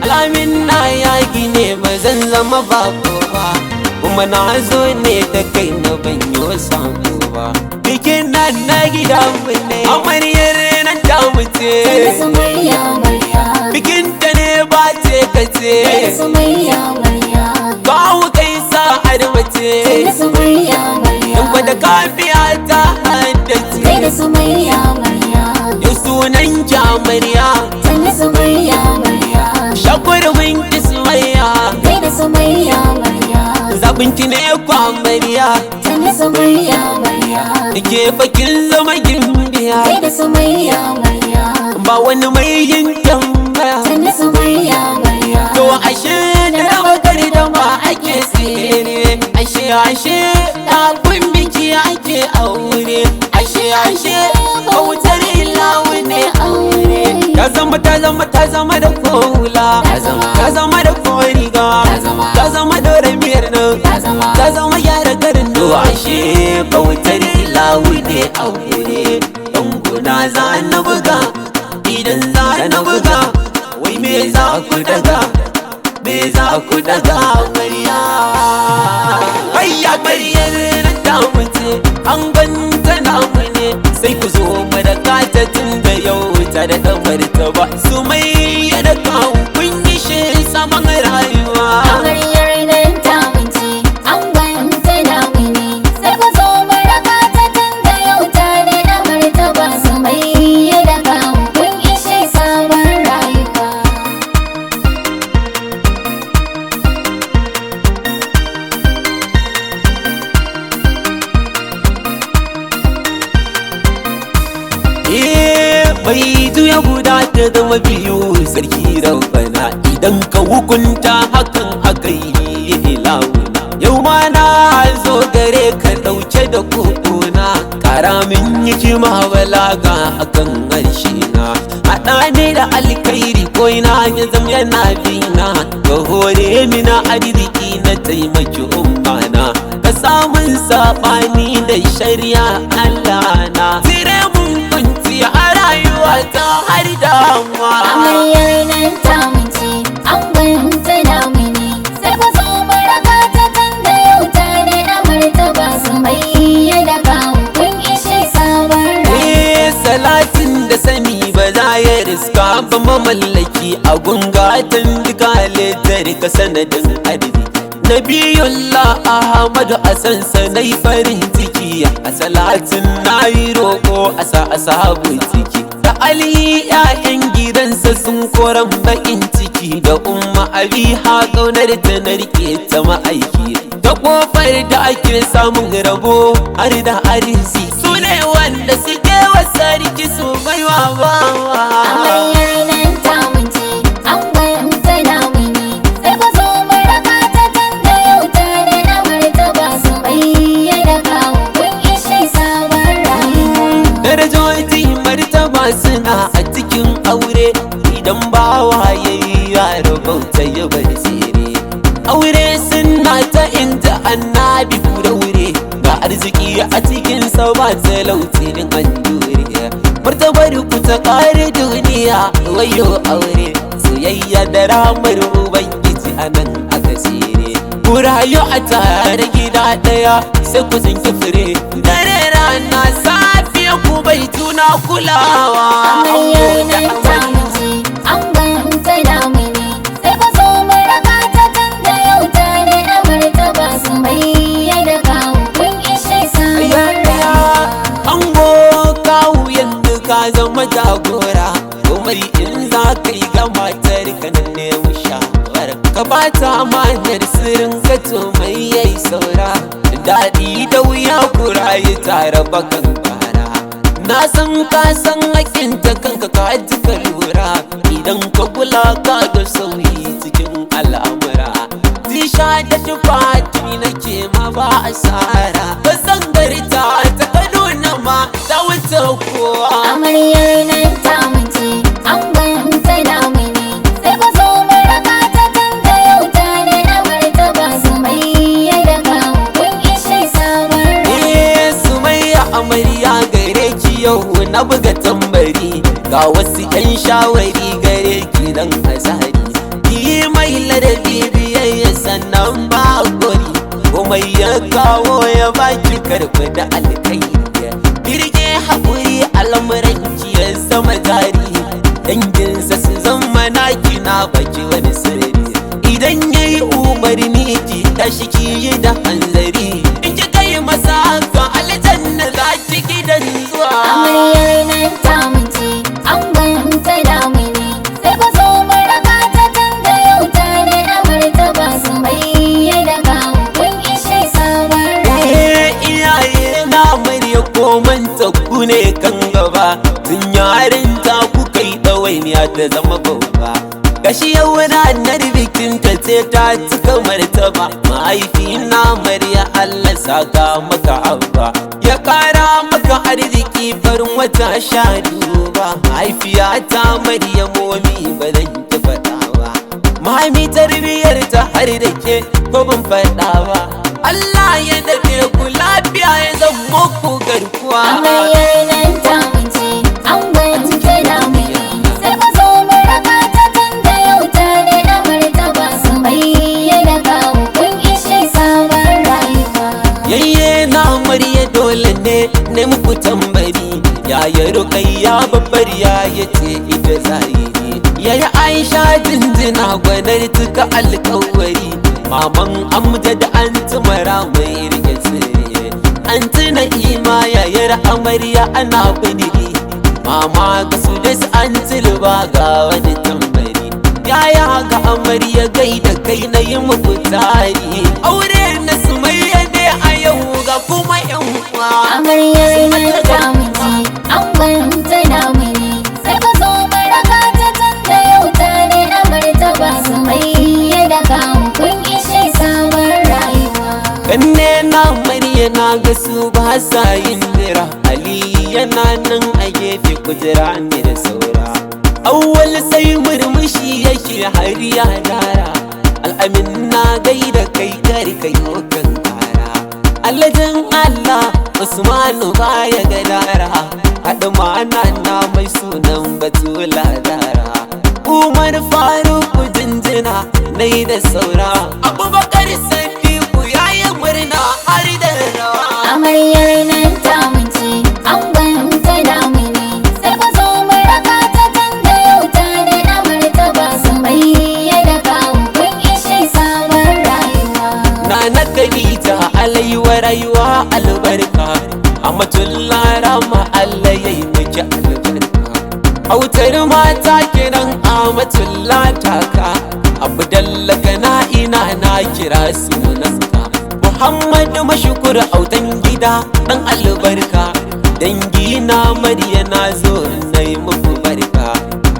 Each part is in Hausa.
Alamin na yaƙi ne ba zan zama bako ba, kuma na zo ne da kai na ban yi sako ba. Bikin nan na gida mu ne, amaryar nan ta mu ce. Sannu Sumayya amarya. Bikin ta ne ba ce ka ce, Gaida Sumayya amarya. kawo kai sa'ar mace. Sannu Sumayya amarya. Dan gwada kafiya ta haddace, Gaida Sumayya amarya. yau sunan ki amarya. Sannu Sumayya amarya. Shakurmin ki Sumayya, Gaida Sumayya amarya. zaɓin ki ne ku amarya. Sannu Sumayya amarya. Ke fakin zama gimbiya, Gaida Sumayya amarya. ba wani mai yin tambaya. Sannu Sumayya amarya. To ashe da raba da ma ake tsere, ashe ashe kafin biki ake aure, ashe ashe bautar ilawu ne aure. Ta zama ta zama ta zama da kola, ta zama da koriga, ta zama da miyar nan, ta zama gyara garin. To ashe bautar ilawu ne aure. Dan gona za na buga, idan za na buga, wai me za ku daga? Me za ku daga amarya? Hayya amaryar nan ta mutu, an ganta namu ne, sai ku zo mu da kata tun da yau ta da kamar ta ba su mai da kawo kun yi shi saman rayuwa. Amaryar nan ta mace, angon ta namu ne. Sai ku zo mu raka ta tun da yau ta daɗa martaba. Sumayya da kawu kun ishe sabon rayuwa. Eh, bai juya guda ta zama biyu, sarki rabbana idan ka hukunta hakan aka yi lawuna. Yau ma na zo gare ka dauke da kokona, kara min hikima balaga akan harshe na, haɗa ne da alkhairi ko ina ya zam yana bina, ka hore mina arziki na taimaki ummana, ka samun saɓani da shari'a Allah na cire mun kunci a rayuwa ta har damuwa. Amaryar nan ta mace, angon ta namu ne. Sai ku zo mu raka ta tun da yau ta daɗa martaba. Sumayya da kawu kun ishe sabon rayuwa. Eh, salatin da sani ba za ya riska ba mamallaki a gungatan duka halittar ka sanadin arziki. Nabiyullah Ahmadu a san sanai farin ciki, a salatin na yi roƙo a sa asabu ciki. Da Ali 'ya'yan gidansa sun koran baƙin ciki, da umma abiha ƙaunar ta na rike ta ma'aiki. Ta ƙofar da ake samun rabo har da arziki, su ne wanda suke wa sarki su baiwa bawa. Amaryar nan ta mace, angon ta namu ne. Sai ku zo mu raka ta tun da yau ta daɗa martaba. Sumayya da kawu kun ishe sabon rayuwa. Darajoji martaba suna a cikin aure, idan bawa ya yi yaro bauta ya bar tsere. Aure suna ta inda annabi kura wure, ga arziki a cikin sa ba talauci din an jure. Martabar ku ta kare duniya wayo aure, soyayya da ramar ubangiji a nan aka tsere. Ku rayu a tare gida ɗaya sai ku tsinki fure, dare rana safiya ku bai juna kulawa. Amaryar nan ta mace, angon ta namu ne. Sai ku zo mu raka ta tun da yau ta daɗa martaba. Sumayya da kawu kun ishe sabon rayuwa. Ango kawu yanzu ka zama jagora, komai in za ka yi ga matar ka nan nemi shawara, ka bata amanar sirrin ka to mai yayi saura, daɗi da wuya ku rayu tare bakan bara. Na san ka san hakinta kanka ka ji ka lura, idan ka kula ka ga sauyi cikin al'amura. Tisha da tufafi nake ma ba asara, ba san garta ta Kaduna ma ta wuce kowa. Amaryar nan ta mace, angon ta namu ne. Sai ku zo mu raka ta tun da yau ta daɗa martaba. Sumayya da kawu kun ishe sabon rayuwa. Eh, Sumayya amarya gare ki yau na buga tambari, ga wasu 'yan shawari gare ki dan azari. Ki mai ladabi biyayya sannan ba gori. Komai ya kawo ya baki karfi da alkai. Kirge haƙuri al'amuranki ya zama jari. Danginsa su zama naki na baki wani sirri. Idan ya yi umarni ki tashi ki yi da hanzari. In kika yi masa haka aljanna za ki gidan zuwa. Amaryar nan ta mace, angon ta namu ne. Sai ku zo mu raka ta tunda yau ta naɗa martaba su bayyana kawo kun ishe sabon rayuwa. Eh, iyaye na murya koman ku ne kan gaba. Tun yarin ta kuka yi ɗawainiya ta zama babba. Gashi yau ranar bikin ta ce ta cika martaba. Mahaifina murya Allah saka maka abba. Ya kara maka arziki farin wata sha duba. Mahaifiyata murya momi ba zan ki faɗa ba. Mami tarbiyyar ta har da ke ko ban faɗa ba. Allah ya daɗe ku lafiya ya zama ku garkuwa. Amaryar nan ta mace, angon ta namu ne. Sai ku zo mu raka ta tunda yau ta naɗa martaba su bayyana kawo kun ishe sabon rayuwa. Yayye na murya dole ne ne muku tambari. Yaya Rukayya babbar yaya ce ita zahiri. Yaya Aisha jinjina gwanar tuka alkawari. Maman Amjad an tumara mai rike tsire. An tuna ima yayar amarya ana bidiri. Mama ga su da su an tilba ga wani tambari. Yaya ga amarya gaida kai na yi muku tari. Aure na sumayya ne a yau ga kuma yan uwa. Amaryar nan ta mace, angon ta namu ne. Sai ku zo mu raka ta tunda yau ta naɗa martaba su bayyana kawo kun ishe sabon rayuwa. Kanne na murya na ga su ba sa yin jira. Ali yana nan a gefe kujera ne da saura. Awwal sai murmushi yake har ya dara. Al'amin na gaida kai kar kai kan kara. Alhajin Allah Usmanu baya gadara. Haɗu ma'ana na mai sunan Batula dara. Umar Faruku jinjina na yi da saura. Abubakar Sadiku ya yi murna har da rawa. Amaryar nan ta mace, angon ta namu ne. Sai ku zo mu raka ta tunda yau ta naɗa martaba su bayyana kawo kun ishe sabon rayuwa. Nana Khadija alaiwa rayuwa albarka. Amatullah rama Allah ya yi miki albarka. Autar mata kiran Amatullah taka. Abdallah kana ina na kira sunanka. Muhammad mashukur autan gida dan albarka. Dangi na Mariya na zo na yi muku barka.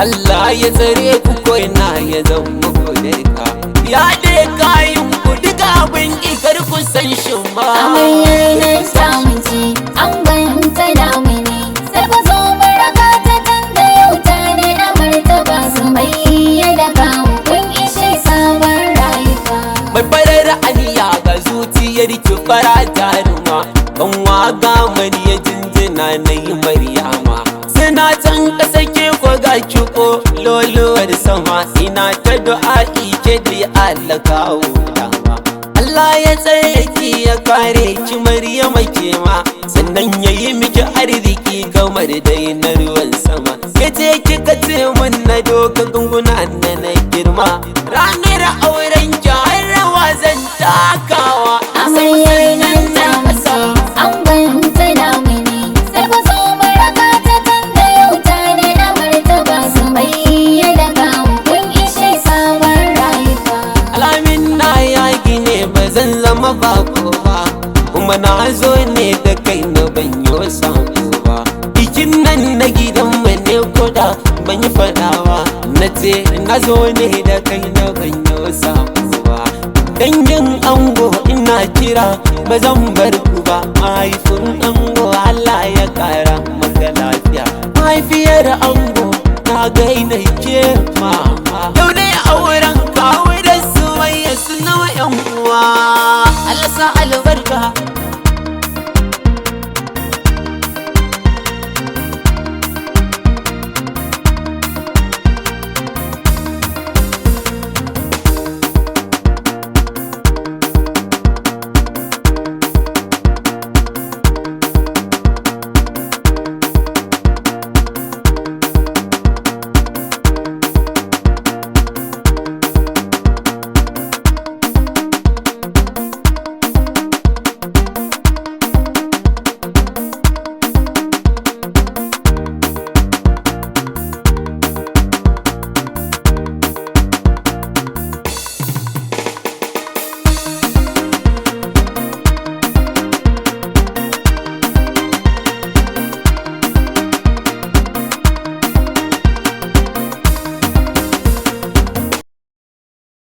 Allah ya tsare ku ko ina ya zan muku darka. Ya dai kayan ku duka abin ikar ku san shi ma. Amaryar nan ta mace, angon ta namu ne. Sai ku zo mu raka ta tunda yau ta naɗa martaba su bayyana kawo kun ishe sabon rayuwa. Mai farar aniya ga zuciyar ki fara jaruma. Kan waga mariya jinjina na yi maryama. Suna can ƙasa ke ko ga ki ko loluwar sama. Ina ta du'a'i ke da Allah kawo dama. Allah ya tsare ki ya kare ki Maryama ke ma. Sannan ya yi miki arziki kamar dai na ruwan sama. Ke ce kika ce mun na doka gunguna na na girma. Ranar auren ki har rawa zan takawa. Amaryar nan ta mace, angon ta namu ne. Sai ku zo mu raka ta tunda yau ta naɗa martaba su bayyana kawo kun ishe sabon rayuwa. Alamin na yaƙi ne ba zan zama bako ba. Kuma na zo ne da kai na ban yi sako ba. Bikin nan na gidanmu ne koda ban yi faɗa ba. Na ce na zo ne da kai na ban yi sako ba. Dangin ango ina kira ba zan bar ku ba. Mahaifin ango Allah ya kara maka lafiya. Mahaifiyar ango na gaina ke mama. Yau ne auren kawo da sumayya su nawa yan uwa. Allah sa albarka.